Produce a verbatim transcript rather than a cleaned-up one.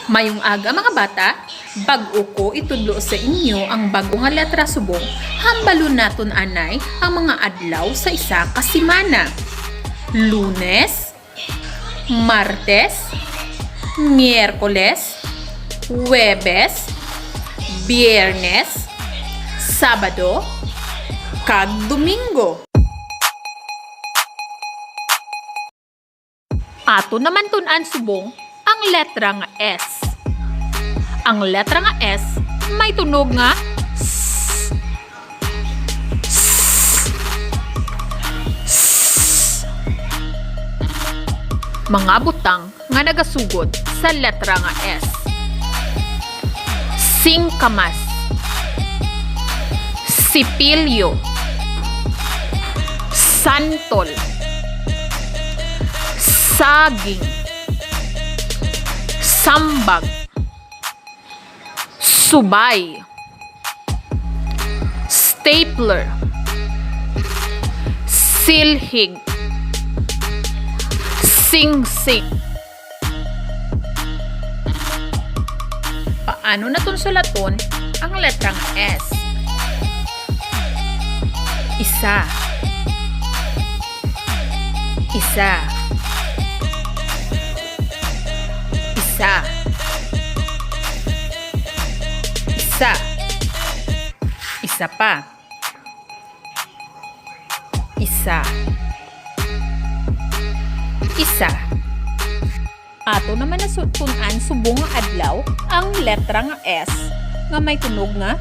Mayong aga, mga bata. Bag-o ko itudlo sa inyo ang bag-o nga letra subong, hambalon naton anay ang mga adlaw sa isa ka semana. Lunes, Martes, Miyerkules, Huwebes, Biyernes, Sabado, kag Domingo. Ato naman tun-an subong ang letra nga S. Ang letra nga S may tunog nga S. S. S. Mga butang nga nagasugod sa letra nga S. Singkamas, sipilyo, santol, saging, sambag, subay, stapler, silhig, singsing. Paano naton sulaton ang letra nga S? Isa. Isa. Isa. Isa. Isa pa. Isa. Isa. Ato naman na su-, tun-an subong nga adlaw ang letra nga S nga may tunog nga